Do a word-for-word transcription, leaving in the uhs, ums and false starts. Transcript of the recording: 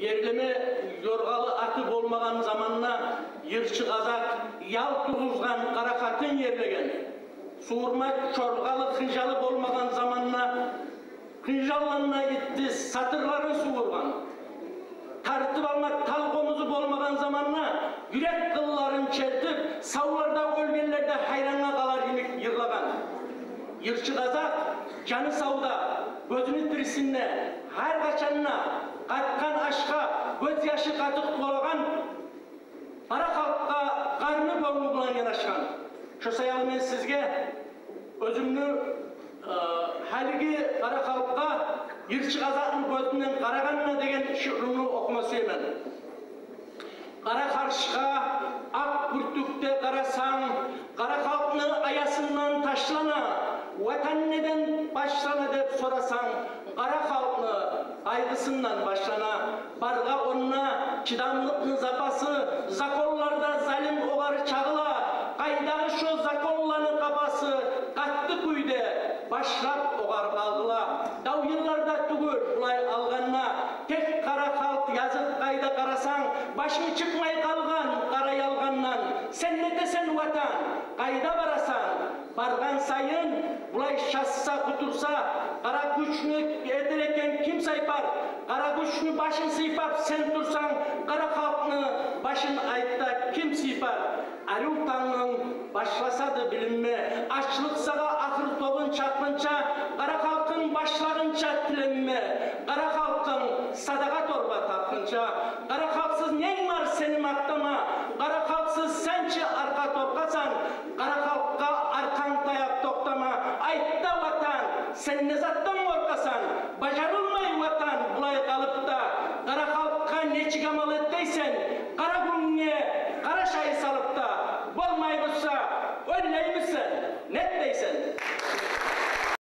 Ерлеме ёргъалы аты болмагъан заманда йырчы къазакъ ял тургъузгъан, къара къатын ерлеген. Сувурма чоргъалы хынжалы болмагъан заманда хынжалларына итти сатырларын сувургъан. Тартып алма тал къомузу болмагъан заманда юрек къылларын чертип, савлар да, оьлгенлер де гьайрангъа къалар йимик йырлагъан. Йырчы къазакъ жаны савда, гёзюню тирисинде, гьар къачан да къатгъан ашгъа гёз яшы къатыкъ болагъан, къара халкъгъа къарны-гёнгю булан янашгъан. Шо саялы мен сизге оьзюмню, э, гьалиги къара халкъгъа йырчы къазакъны гёзюнден къарагъанда деген шиърумну охума сюемен. Къара харшха акъ бюртюкде къарасанг, къара халкъны аясындан ташлана. Ватан неден башлана деп сорасанг, къара халкъны къайгъысындан башлана. Баргъа онда чыдамлыкъны запасы, законлар да залим огъар чагъыла. Къайдагъы шо законланы къапасы, къатты кюйде башлап огъар къалгъыла. Дав йылларда тюгюл булай алгъанда, тек къара халкъ языкъ къайда къарасанг, башынг чыкъмай къалгъан къара ялгъандан. Сен нетесен, Ватан, къайда барасан? Баргъан сайын булай шасса, къутурса, къара гючню этер экен ким сайпар? Къара гючню башын сыйпап сен турсанг, къара халкъны башын, айт да, ким сыйпар? Арив тангынг башласады билинме, ачлыкъ сагъа ахыр тобун чапгъынча, къара халкъынг башлагъынча тиленме, къара халкъынг садагъа торба тапгъынча. Къара халкъсыз ненг бар сени макътама? Къара халкъсыз сен чи аркъа торкъасан, къара халкъгъа аркъанг таяп токътама. Айт да, Ватан, сен не затдан къоркъасан? Бажарылмай, Ватан, булай къалып да. Къара халкъгъа нечик амал эт дейсен?